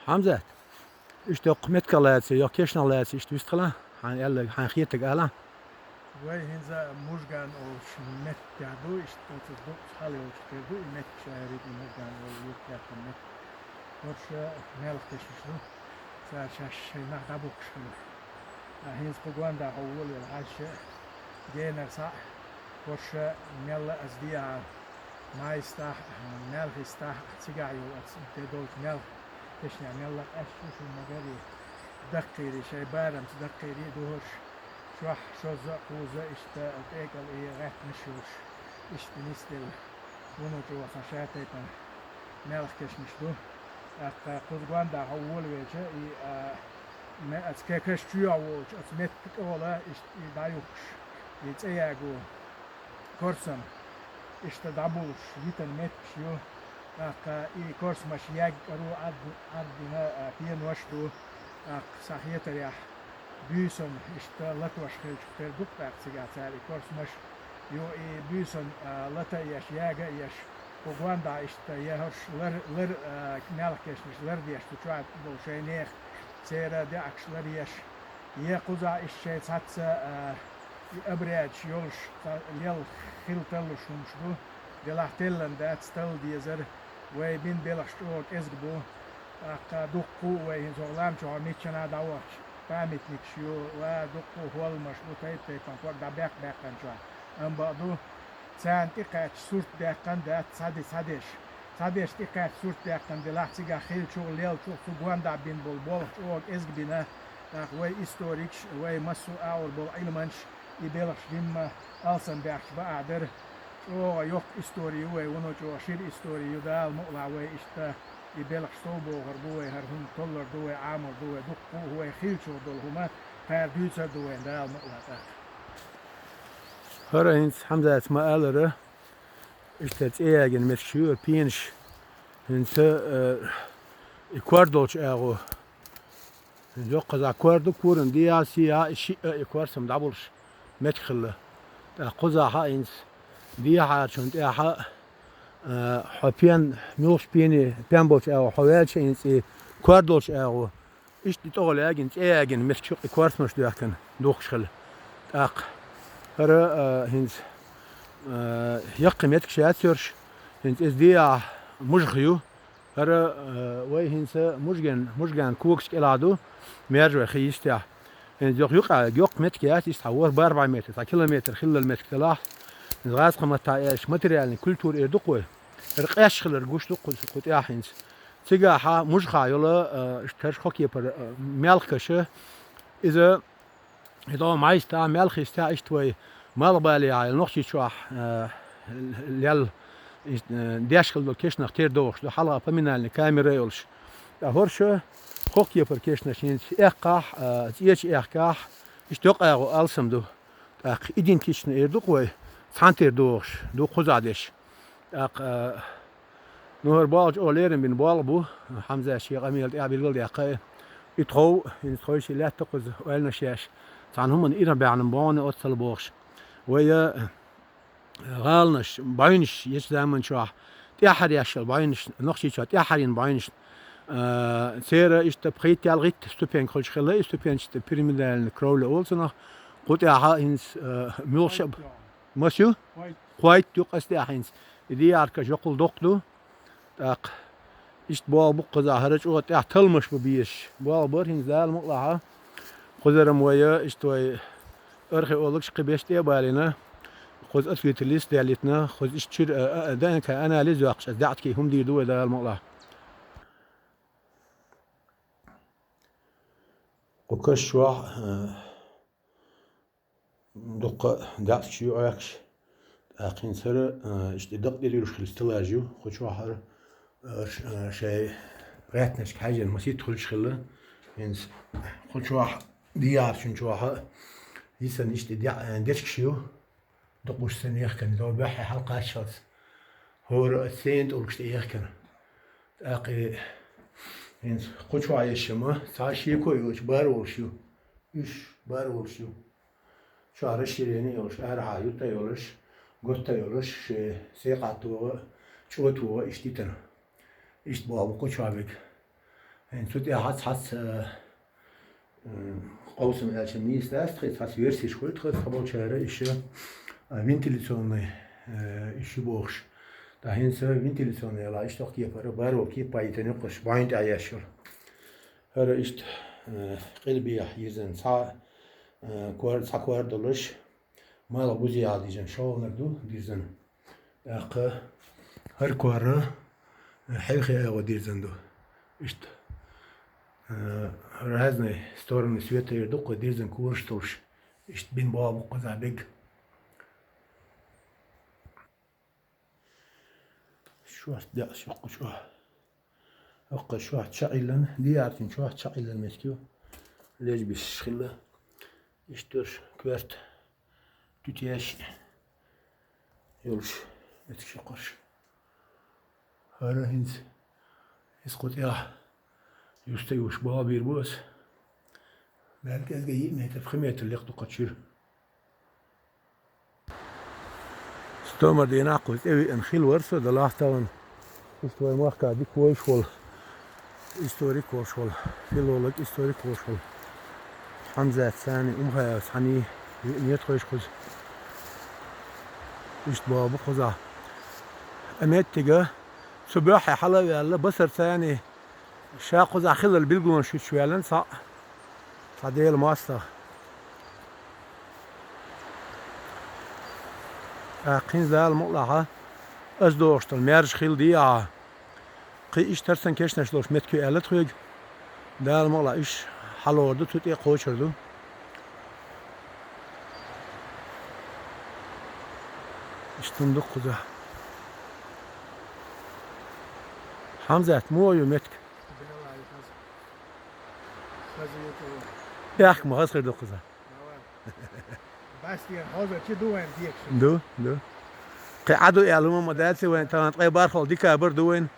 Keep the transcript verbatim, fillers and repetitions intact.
Хьамзат, иштта йоккха меттиг лаьций, йоккха кешнах лаьций, иштта вистхила, хьайна аьлларг, хьайна хетарг ала. Вай хӀинца Мужган олучу меттехь ду, иштта оцу дуккха хьала йолчух тера ду, и меттиг ша хьерийта, и Мужган олу юрт яьккхина меттиг. ХӀорш мелха кешнаш ду, цара шаьш шайн нах дӀабухкуш хилла. Ткъа хӀинца кху гондахь хьо волавелла хьаьжча, генара схьа а, хӀорш мелла а аса дехьа, Майстахь а, Маьлхистахь а, цигахь йолу оцу де долчу мелха кешнех мелла а къаьсташ ю шуна, магарий, даккхийрий, шайн барамца даккхийрий ду хӀорш, чохь шозза а, кхузза а иштта тӀекӀал и гӀаьттинаш йолуш, иштта нисделла, вуно чӀогӀа цхьа шатайпана мелха кешнаш ду. ТӀаккха кхуза гондахь хьо волавелча, и, а, ме-, аца ке-, каш чоьхьа волчу оцу меттан тӀехула иштта и дӀаюхкуш, и цӀе яго корсам, иштта дӀабулуш, йитина меттигаш ю. ТӀаккха и корсамаш ягга кӀаро Ӏад-, Ӏаддина, а, пенош ду. ТӀаккха, сан хетарехь, буьйсанна иштта латош хилчух тера ду-кх тӀаккха цигахь цара и корсамаш. Ю и буьйсанна, а, лата а еш, яга а еш, кху гондахь иштта я хӀорш лар-, лар-, а, мелха кешнаш лардеш ду чохь болу шайн нехан, церан даьӀахкаш ларъеш, я кхузахь иштта шайн цхьацца, а, и обрядаш йолуш, цхьа лел хила таллуш хӀумаш ду, делахь теллина дац, талла дезара, вай бина белхаш чӀогӀа кӀезиг бу. ТӀаккха дуккха а вай хӀинца хӀокху лам чохь миччанхьа дӀавахча, памятникаш ю, ва дуккха а хӀолламаш бу, тайп-тайпана ког дӀабаьккха баьккхина чохь. Амма бакъду, царна тӀекхаьчча сурт даьккхина дац, цхьа де-, цхьадерш. Цхьадерш тӀекхаьчча сурт даьккхина делахь, цигахь хиллачух а, леллачух а, цу гондахь бина болу болх чӀогӀа кӀезиг бина. ТӀаккха вай историкаш, вай массо а агӀор болу Ӏилманчаш и белхаш жимма алсамбаьхча бакъахь дара. ЧӀогӀа йоккха истори ю вай, вуно чӀогӀа шира истори ю, Дала мукъалахь, вай иштта и белхаш сов бохур бу вай, хӀара хӀума толлур ду вай, Ӏамор ду вай, дуккха а вай хиллачух долу хӀума кхара дуьйцур ду вайна, Дала мукъалахь, тӀаккха. ХӀара хӀинца Хьамзатс ма-аллара, иштта цӀе ягийна меттигаш ю, пенаш, хӀинца, э, и кор долчу агӀо. ХӀинца йоккхаза кор ду, корна дехьа, сехьа, и шиъ а и корсам дӀабулуш меттиг хилла. ТӀаккха кхузахь а хӀинца дехьарчунна тӀехь а, э, хьо пен, муьлхачу пене, пен болчу агӀо хьо ваьлча, хӀинца и кор долчу агӀо, иштта и тӀехула ягийна, цӀе ягийна меттигаш ю-кх и корсамаш доьхкина духкуш хилла. ТӀаккха хӀара, а, хӀинца, а, яккхий меттигаш яц хӀорш, хӀинца иза дехьа Мужах ю. ХӀара, а, вай хӀинца Мужган, Мужган когаш кӀелахь ду, маьржа вай хи йистехь. ХӀинца йоккха юкъа, йоккха меттиг яц, иза цхьа ворхӀ-бархӀ бӀе метр, цхьа километр хиллал меттиг делахь. ХӀинца гӀазкхийн маттахь аьлча, материальный культура эр ду-кх вай. ХӀара къаьсташ хилар гуш ду-кх кху, кху тӀехь хӀинца. Цигахь Мужахахь йолу, а, иштта хӀорш кхо кепара, а, мелхаш, иза, и догӀу Майстахь, Маьлхистехь, иштта вай Малхбалехь, Нохчийчохь, а, лел, иштта, а, деш хилла долу кешнах тера догӀуш ду, хьалха поминальный камера а йолуш. Ткъа хӀорш кхо кепара кешнаш хӀинца эккхахь, а, цӀеча эккхахь, иштта йоккха агӀо алсам ду. ТӀаккха идентичный эр ду-кх вай, цхьаьна тера догӀуш ду кхузахь деш. ТӀаккха, а, Ну, хӀара болх чӀогӀа лерина бина болх бу, Хьамзас шен къамелан тӀехь билгалдаьккхина. И тхов, хӀинца тхойшиъ лаьтта кхуза ойланаш еш, цхьана хӀуманна ирхъа баьхна бу оццул бохуш. Вай, э, гӀаланаш, бӀаьвнаш, ечу заманчохь тӀаьххьара еш йолу бӀаьвнаш, Нохчийчохь тӀаьххьара йина бӀаьвнаш, э, церан иштта пхийтта-ялхитта ступенька хуьлуш хилла, и ступенчатая пирамидальная кровля олу цунах, кху тӀехь хӀинца, э, муьлхха а бу. Маса ю? Кхойтта ю-кх аса тӀехь хӀинца. И дехьаркаш йоккхул доккха ду. ТӀаккха иштта болх бу-кх кхузахь, хӀара чӀогӀа тӀехь талламаш бан безаш болх бара хӀинца, Дала мукъалахь. Кхузара-м вай, иштта вай археологаш кхин беш тӀе а балийна, кхуза осветительский лист даьллийтина, кхуза иштта чуьра, а, а, ДНК анализ йоккхуш, аса даьӀахкий хӀума дийр ду вай, Дала мукъалахь. Кху каш чохь, а, дуккха а даьӀахкаш ю Ӏохкуш. ТӀаккха хӀинца хӀара, а, иштта дакъа тӀе дуьллуш хилла стеллаж ю, кху чохь хӀара, а, ш-, а, шайн гӀаьттинашка хьаьжжина масийтта хуьлуш хилла. ХӀинца кху чохь, дехьарчун чохь а йисина иштта дехьа-, а, дечигаш ю. Дукха уьш санна ехкина, дов баьххье хьалакхаччалц. ХӀора а сцена тӀулгаш тӀе ехкина. ТӀаккха и хӀинца кху чохь ешшама, цхьа шеко а йоцуш, бар волуш ю. Уьш бар волуш ю. Чохь расширение а йолуш, арахьа юттӀа а йолуш, готта а йолуш, шен сакхаттогӀа а, чӀотогӀа а иштта йитина. Иштта болх бу кху чохь верг. ХӀинца цу тӀехь цхьацца, э, м, къовсам аьлча нийса дац тхи, цхьацца версеш хуьлу тхи, цхьаболчара иштта, а, вентиляционный, э, иштта бохуш. ТӀаккха хӀинца вентиляционный ялахь, иштта кепара, баро кеп пайитана юккъаш, бӀойн тӀехь еш йолу. ХӀара иштта, э, къилбехьа йирзина цхьа, э, кор-, цхьа кор долуш, малх бузехьа дирзина, шолгӀаниг ду дирзина. ТӀаккха хӀара кор, э, хьалхе агӀо дирзина ду. Иштта, э, разные стороны света эр ду кху дирзина кораш долуш. Иштта бина боху бу кхузахь бег. Шорта деа шоккха чӀогӀа. ХӀокху шорта ча Ӏиллина, дияртин шорта ча Ӏиллина меттиг ю. Лежбиш хилла. Иштта йолуш коьрта туьтеш йолуш меттиг шоккхуш. ХӀара хӀинца иза кху тӀехь юста юуш боху бийр бу аса. Мел кӀезга йиъ метр, пхи метр лекха ду кху чуьра. Стомар дийнахь кхуза тӀе виъна хилла вара со, далахь тахана. Иштта вайн махка дика вовзаш волу, историк волуш волу, филолог, историк волуш волу Хьамзат Сани Умхаевс хьаний виъна тхойша кхуза. Иштта боху бу кхузахь. Ткъа меттига цу буьххье хьала а ваьлла, Басар Сани ша кхузахь хилар билгалонаш хӀуьттуш ваьллина цхьаъ, цхьа Делан мостагӀа. ТӀаккха хӀинца Дала мукъалахь, аса дохуш долу маьрша хилла дехьа, кхин иштта хӀара санна кешнаш долуш меттиг ю аьлла тхоьга. Дала мукъалахь, уьш хьалора ду, цу тӀе кхочур ду. Иштта хӀума ду кхузахь. Хьамзат, муха ю меттиг? Бехк ма хаза хир ду кхуза. Бастер хоза чи ду вайн декаш? Ду, ду. Кхин Ӏа ду аьлла хӀума ма дац вайн, тахана ткъе бархӀалгӀа декабрь ду вайн.